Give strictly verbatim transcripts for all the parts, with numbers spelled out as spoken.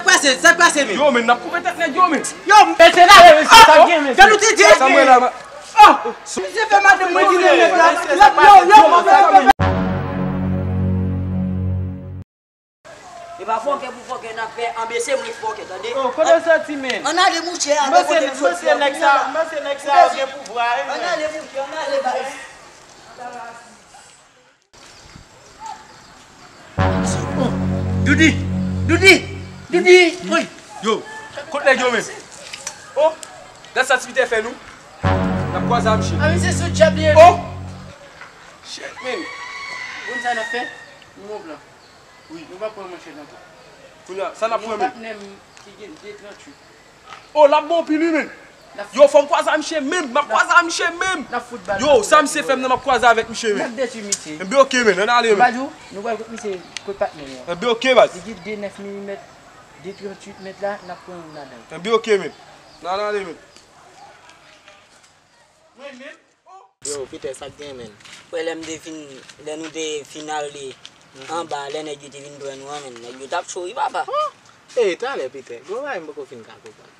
Pase, sa k pase, men? Yo, men, n ap koupe tèt nèg yo, men. Yo, mesye, n ale, mesye, sa gen, mesye. Jan nou te di. Sa mwen la, ma- Oh! Misye fè madanm mwen vin nèg la. Yo, yo, yo. E pa fòkè pou fòkè n ap fè, anbese mwen fòkè, tande? Oh, kote w soti, men? Ann ale, mouche, avè kote l soti. Mesye, nèg sa, mesye, nèg sa gen pouvwa, wi, men. Ann ale, mouche, ann ale, baz. Doudi! Doudi! Doudi! Woy! Yo, kot nèg yo, men? Oh! Gad sa ti Pita fè nou. N ap kwaze a misye. A, misye sou djab li ye. Oh! Shit, man. Konn sa n ap fè? Nou gon plan. Wi. Nou pa pran manchèt ankò. Kounye a, sa n ap pran, men? Yon patnè m ki gen de tranntuit. Oh, l ap bon pil, wi, men. Yo, fò m kwaze a misye menm. M ap kwaze a misye menm. Yo, sa misye fè m nan, m ap kwaze avèk misye, men. N ap detwi misye. Enben, oke, men. Ann ale, men. M pa di w, nou pral kot misye, kot patnè m yo. Enben, oke, baz. Li gen de nèf milimèt, de tranntuit mèt la, n ap pran youn ladan yo. Enben, oke, men. Ann ale, men. Mwen menm? Yo, Peter, sa k gen, men? Wè, lè m te fin, lè nou te fin ale anba, lè nèg yo te vin pran nou an, men, nèg yo t ap cho, wi, papa. Oh! Ey, talè, Peter, gon bagay m poko fin ka konprann.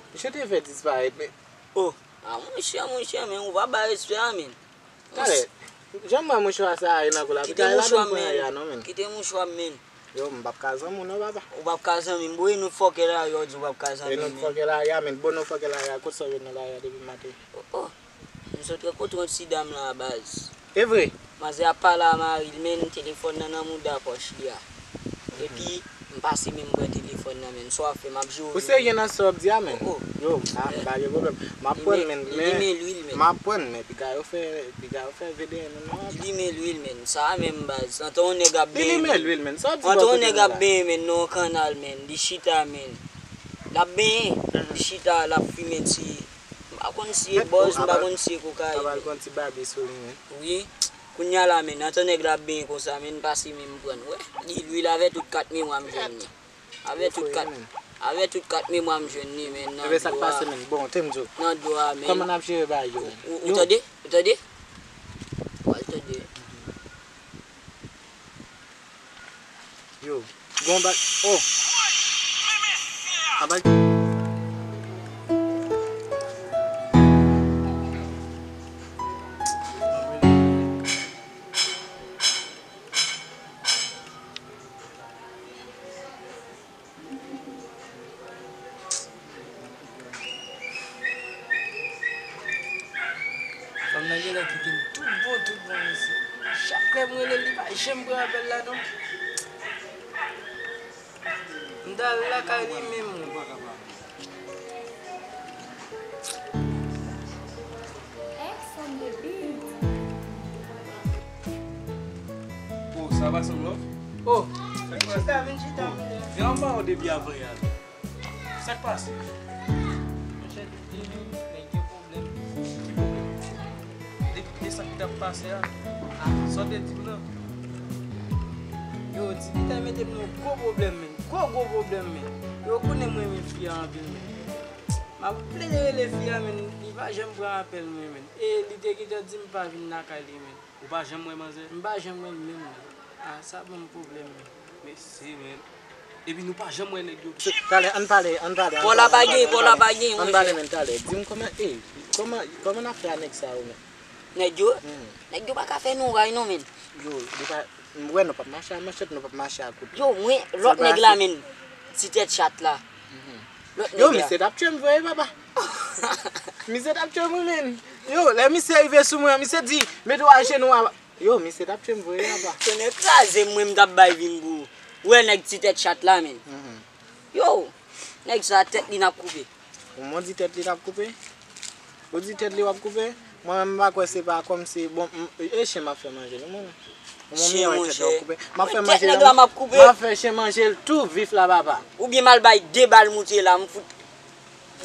Misye te fè disparèt, men. Oh, a, monchè, monchè, men ou pa bay respè a, men. Talè, jan m wè mouchwa sa a ye nan kou la, Peter, e la menm pran a non, men. Kite mouchwa m, men. Yo, m p ap ka zanmi w non, papa. Ou p ap ka zanmi m, bro, e nou fòkè lari a, w di w p ap ka zanmi m, men. E nou fòkè lari a, men. Bon, nou fòkè lari a, kot sa w jwenn nan lari a depi maten? Oh, oh. M sot rankontre yon ti dam la, baz. E vre? Manzè ap pale a mari l, men telefòn nan nan mouda pòch li a. Epi, m pase men m pran telefòn nan, men. Sa w ap fè, m ap jere w. Ou serye nan sa w ap di a, men? Oh, oh. Yo, m pa, m pa gen pwoblèm. M ap pran, men, men, m ap pran, men piga yo fè, piga yo fè V D N nou an. Li limen lwil, men. Sa a menm, baz. Antan yon nèg ap benyen, men. Li limen lwil, men. Sa w ap di bò kote nou la? Antan yon nèg ap benyen, men, nan yon kannal, men. Li chita, men. L ap benyen. Li chita, l ap fimen ti, m pa konn si e bòz, m pa konn si e kokayin. Ap al konn ti babi sou li, men. Wi. Kounye a la, men, antan nèg la ap benyen konsa, men, pase men m pran. Wè, li lwil avè tout kat memwa m jwenn li. Avè tout kat, avè tout kat memwa m jwenn li, men, nan dlo a. Enben, sa k pase, men? Bon, te m di w. Nan dlo a, men. Kòman n ap jere bagay yo, men? Ou, ou tande? Ou tande? Ou al tande. Yo, gon ba-, oh. Abay. Fanm nan genlè kite m tout bon, tout bon, mesye. Chak lè m rele l, li pa janm pran apèl la, non. M t al lakay li menm. Ex on the beat. Oh, sa va, Sanglòf? Oh, vin chita, vin chita, monchè. Vin anba w depi avan yè a. Sa k pase? Monchè, depi nèg gen pwoblèm. Ki pwoblèm? Depi de sa ki t ap pase a, sa w te di m nan? Yo, Ti Pita mete m nan yon gwo pwoblèm, men. Gwo, gwo pwoblèm, men. Yo konnen m renmen fi a anpil, men. M ap plede rele fi a, men, li pa janm pran apèl mwen, men. E li te gentan di m pa vin lakay li, men. Ou pa janm wè manzè? M pa janm wè l menm, non. A, sa ban m pwoblèm, men. Mesye, men. Epi nou pa janm wè nèg yo. Talè, ann pale, ann pale, ann pale, ann pale, ann pale, men, talè. Di m kòman, ey, kòman, kòman n ap fè a nèg sa yo, men? Nèg yo? Hmm. Nèg yo pa ka fè nou ray non, men. Yo, li pa, m wè nou p ap mache a manchèt, nou p ap mache a kout. Yo, mwen, lòt nèg la, men, ti tèt chat la. Mhm. Lòt nèg la. Yo, misye t ap tchwe m vre, papa. Misye t ap tchwe m, wi, men. Yo, lè misye rive sou mwen, misye di, mete w ajenou a. Yo, misye t ap tchwe m vre, papa. Tonnè kraze m, mwen, m t ap bay vin pou ou. Ou wè nèg ti tèt chat la, men. Mhm. Yo, nèg sa, tèt li n ap koupe. Kòman w di tèt li t ap koupe? Ou di tèt li w ap koupe? Mwen menm m pa kwè se pa kòmsi, bon, m, e chen m ap fè manje, non, mwen. Chen, monchè. M ap fè manje la, m ap fè chen manje l tou vif la, papa. Oubyen m al bay de bal moute la, m fout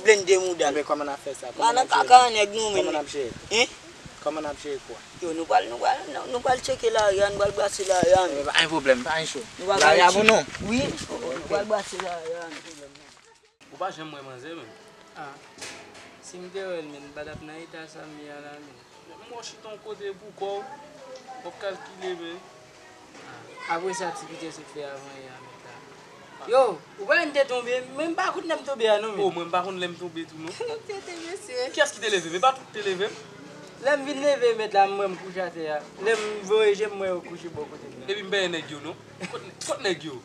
blende mouda l. Enben, kòman n ap fè sa? Kòman n ap jere? Kòman n ap jere? Hein? Kòman n ap jere kou a? Yo, nou pral, nou pral, nou, nou pral tcheke lari a, nou pral brase lari a, men. Pa gen pwoblèm, pa gen cho. Lari a pou nou? Wi, nou pral brase lari a, men. Ou pa janm wè manzè, men. Ah, si m te wè l, men, m pa t ap nan eta sa m ye a la, men. Men m wè w chita yon kote pou kò w, w ap kalkile, men. Ah, apre sa, Ti Pita se fè avan yè a, men, la. Yo, ou pa wè m te tonbe, men m pa konn lè m tonbe a non, men. O, mwen m pa konn lè m tonbe tou non. Ou tete, mesye. Kiyès ki te leve m? E pa tout te leve m. Lè m vin leve, mèt la, m wè m kouche atè a. Lè m voye je m, m wè yo kouche bò kote m nan. Epi m pa wè nèg yo non. Kot, kot nèg yo?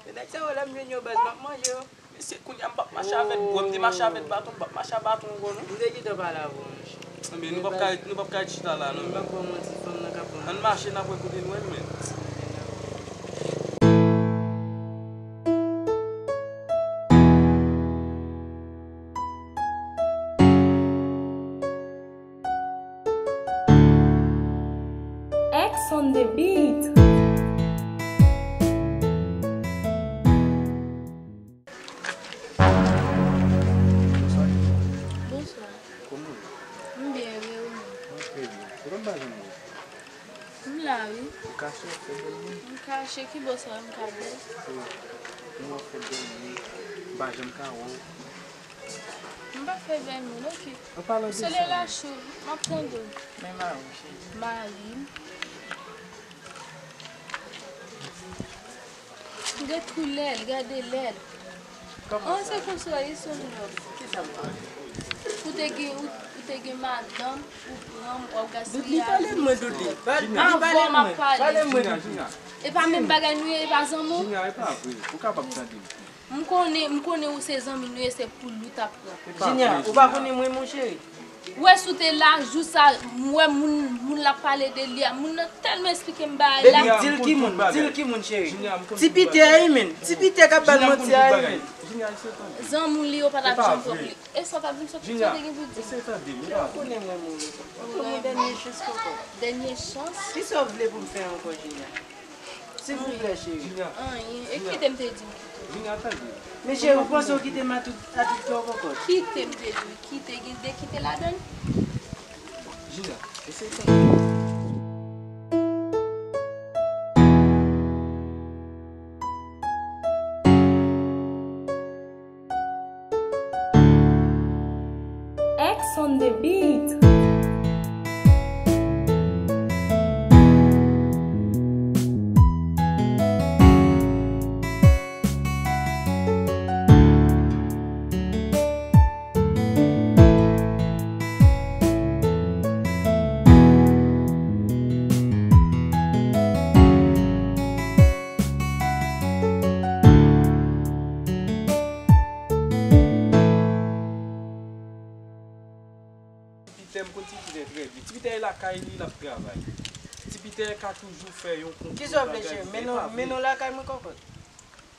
Nèg sa yo, lè m jwenn yo, baz, m ap manje yo. Mesye, kounye a m p ap mache avèk bwa, m te mache avèk baton, m p ap mache a baton ankò non. M te gentan pale avè w, monchè. Ebyen, nou p ap ka ret, nou p ap ka ret chita la non. M p ap ba w manti, fanm nan k ap pran. Ann mache, n ap wè kote nou ye, men. X on the beat. Bonswa. Kòman w ye? M byen, e ou menm? Mwen trè byen. Poukisa m pa janm wè w? M la, wi. Ou kache, w ap fè bèl moun? M kache, ki bò sa, m ka bèl? Wi. Ou ap fè bèl moun, m pa janm ka wè w. M pa fè bèl moun, oke. An palan de sa, solèy la cho, m ap tande w. Men mari w, cheri. Mari m. Gade koulè l, gade lè l. Kòman sa? An, se konsa, e son lòt. Kisa m fè? Ou te gen, ou, ou te gen madanm, ou pran m, w ap gaspiye avi. Doudou, pale m mwen, Doudou. Pale m mwen. Pale m mwen, Doudou. E pa menm bagay nou ye, e pa zanmi w? Junior, e pa vre. Ou kapab tande m. M konnen, m konnen ou se zanmi nou ye, se poul ou t ap pran. Junior, ou pa konnen mwen, monchè. Ou wè si w te la, jou sa, m wè moun, moun l ap pale de li a, moun nan tèlman esplike m bagay la. Baby, di l ki moun, di l ki moun, cheri. Ti Pitè a, wi, men. Ti Pitè k ap ba l manti a, wi, men. Zanmi w li yo pa t ap janm pran pli. E sa w t ap di m, sa w te gen pou di m? Ou konnen mwen, moun. Ou konnen dènye chans kòkòt. Dènye chans? Kisa w vle pou m fè ankò, Junior? Silvouplè, cheri. Anyen. E kite m te di w kite. Junior, tande. Men cheri, ou panse w kite m a tout, a tout kè w kòkòt? Kite m te di w kite, gen de kite ladan l. Junior, eseye tande. X on the beat. Ti Pitè, m konn Ti Pitè trè byen. Ti Pitè e lakay li, l ap travay. Ti Pitè ka toujou fè yon konkou bagay. Kisa w vle, cheri? Mennen w lakay mwen, kòkòt.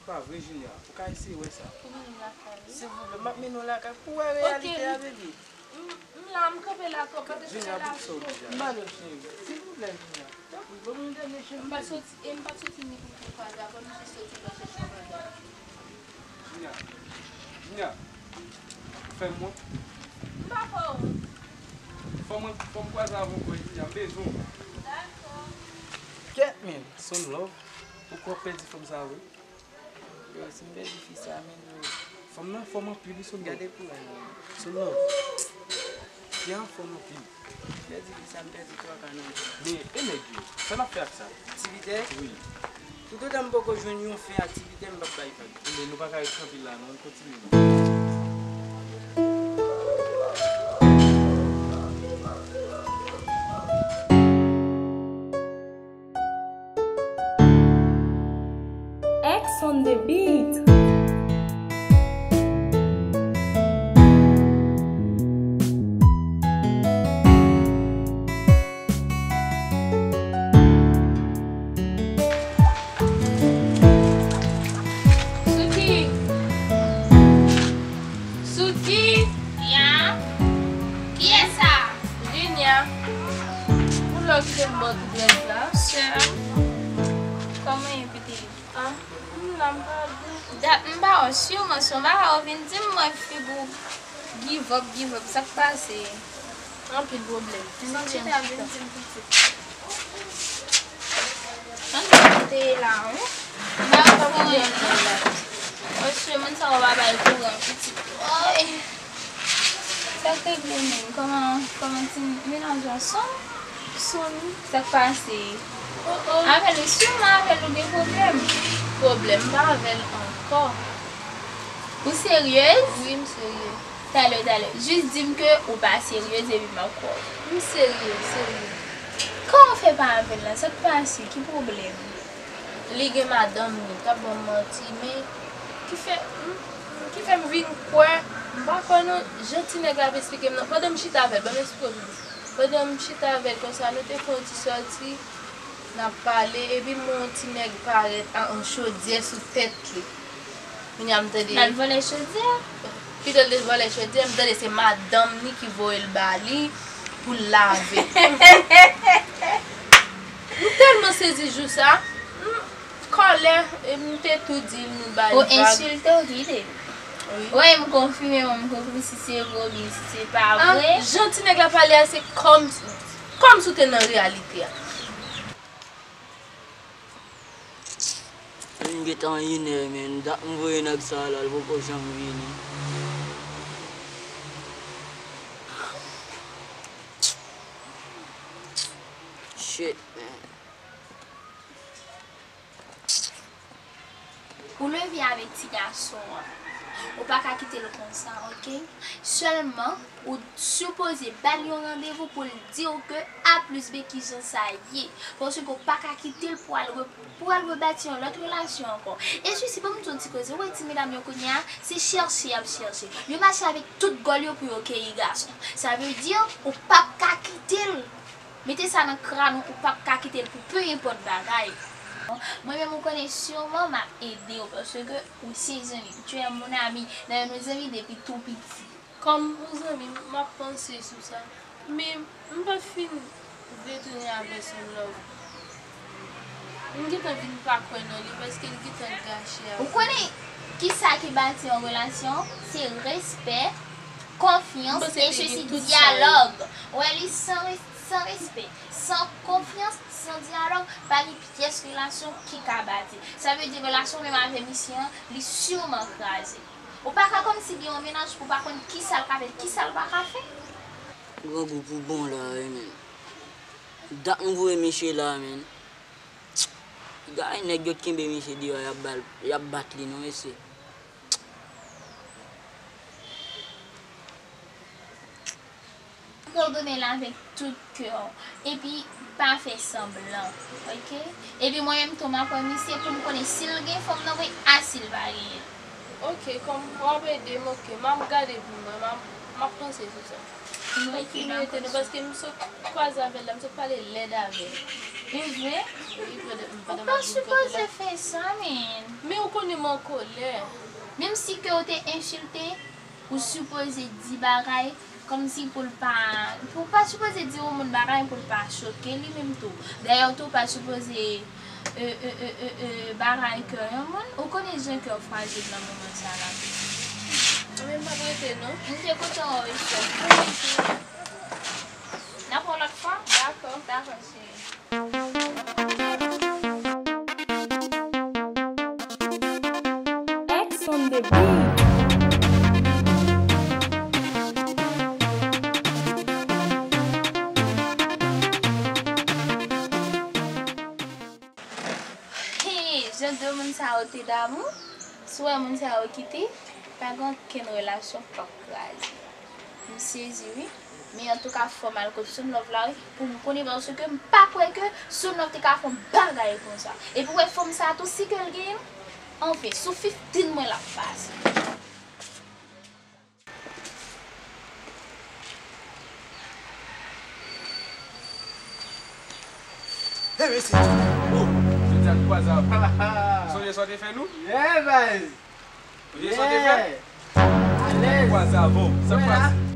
Pa vre, Junior. Ou ka eseye wè sa. Pou mennen m lakay, wi. Silvouplè, m ap mennen w lakay pou w wè reyalite a, baby. M, m la, m kanpe la, kòkòt, eseye la. Junior, poukisa w di sa? M ba nou, cheri. Silvouplè, Junior. Tanpri, ban mwen yon dènye chans. M pa soti, e m pa soti ni pou m kwaze avè w, m jis soti lòt chèche yon bagay. Junior, Junior, ou fè m wont. M pa fè w wont. Fò mwen, fò m kwaze avè w ankò, Junior, m bezwen w. Dakò. Kèt, men, Son Love, ou kwè w pèdi fanm sa a vre? Yo, si m pèdi fi sa, men yo. Fanm nan anfòm anpil, wi, Son Love. Gade koulè l, men. Son Love. Fi a anfòm anpil. Pèdi fi sa, m pèdi twa ka nan men. Men, e nèg yo, sa n ap fè ak sa? Ti Pitè? Wi. Toutotan m poko jwenn yon fen ak Ti Pitè, m p ap bay vag. Men nou pa ka ret kanpe la, non, ann kontinye, non. X on the beat. Souki! Souki! Ya! Kiyès sa? Junior. Poulò ki te m ba w tout rès la. Sè m. Kòman w ye, pitit? Ah, m la, m pa byen. Dat m pa wè w, siman se yon bagay ou vin di m, mwen figi w give up, give up, sa k pase? Anpil pwoblèm. Vin chita, vin di m pitit. Jan nou te ye la, wi. M pa wè w pou anyen non. Mesye, moun sa yo pa bay kouran, pitit. Woy! Sa k regle menm? Kòman, kòman ti mennaj la? Son? Son? Sa k pase? Oh, oh. Avè l, siman avè l ou gen pwoblèm? Pwoblèm? M pa avè l, non. Kò. Ou seryez? Wi, m serye. Talè, talè. Jis di m ke ou pa seryez epi m ap kwè w. M serye, serye. Kòman w fè pa avè l la? Sa k pase? Ki pwoblèm? Li gen madanm li, t ap ban m manti, men ki fè, m, ki fè m vin kwè, m pa kwè non, jan ti nèg la ap esplike m nan. Pandan m chita avè l, ban m esplike w tou. Pandan m chita avè l konsa, nou te fè yon ti sòti, n ap pale, epi m wè yon ti nèg parèt ak yon chodyè sou tèt li. Kounye a m tande. L al vòlè chodyè? Pito l te vòlè chodyè, m tande se madanm li ki voye l ba li pou l lave. M tèlman sezi jou sa, m kòlè, e m te tou di l nou bay vag. Ou ensilte w kite. Wi. Wi, m konfime, mwen m konfime si se vre oubyen si se pa vre. Ah, jan ti nèg la pale a, se kòm, kòm si w te nan reyalite a. Vin gentan inè, men dat m voye nèg sa la, l poko janm vini. Shit, man. Ou leve avèk ti gason an. Ou pa ka kite l konsa, oke? Sèlman, ou sipoze ba l yon randevou pou l di w ke A plis B kijan sa ye. Paske ou pa ka kite l pou al re-, pou al rebati yon lòt relasyon ankò. E Jesi, ban m di w yon ti koze. Ou wè ti medam yo kounye a, se chèche y ap chèche. Yo mache avèk tout gòl yo pou yo keyi gason. Sa vle di, ou p ap ka kite l. Mete sa nan kràn ou, ou p ap ka kite l pou pe enpòt bagay. Mwen menm, ou konnen, siman m ap ede w, paske ou se zanmi m. Tu es mon ami. Dayè, nou zanmi depi tou piti. Kòm yon zanmi, m ap panse sou sa. Men, m pa t fin vle tounen avè Soulove. M gentan vin pa kwè nan li, paske l gentan gache avè m. Ou konnen kisa ki bati yon relasyon? Se respè, konfyans, e sesi dyalòg. Ou wè, li san res-, san respè, san konfyans, san dyalòg, pa gen pyès relasyon ki ka bati. Sa vle di relasyon menm avè misye an, li siman kraze. Ou pa ka kòmsi gen yon mennaj pou w pa konn kisa l ka fè, kisa l pa ka fè. Grangou pou bon la, wi, men. Dat m voye misye la, men. Gade nèg yo t kenbe misye deyò, y ap ba l, y ap bat li non, mesye. Padone l avèk tout kè w. Epi, pa fè sanblan, oke? Epi mwen menm tou, m ap wè misye pou m konnen si l gen fanm nan vre, a si l pa genyen. Oke, kòm w ap ede m, oke, m ap gade pou mwen, m ap, m ap panse sou sa. M ap kontinye ete nou, paske m sot kwaze avè l la, m sot pale lèd avè l. E vre? Wi, pandan, pandan m ap vin kote la. Ou pa sipoze fè sa, men. Men ou konnen m an kolè. Menm si ke w te ensilte, ou sipoze di bagay kòmsi pou l pa, pou w pa sipoze di yon moun bagay pou l pa choke li menm tou. Dayè, ou tou pa sipoze, e, e, e, e, e, bagay kè yon moun. Ou konnen jan kè w frajil nan moman sa la. Mwen pa t rete, non. M te kontan wè w, Esther. N ap wè w lòt fwa? Dakò. Dakò, cheri. X on the beat. Hey, jan de moun sa yo te damou, si w wè moun sa yo kite, pa gen okenn relasyon k p ap kraze. M sezi, wi. Men antouka, fò m al kot Soulove la, wi, pou m konnen, paske m pa kwè ke Soulove te ka fè yon bagay konsa. Epi w wè fanm sa a tou, si ke l genyen, anfen, sou fifteen mwen l ap pase. Hey, mesye! Oh! Jodi a n kwaze avè w. Sonje sa w te fè nou? Yeah, baz! Sonje sa w te fè? Yeah! Alèz! Kwaze avè w. Sa k pase?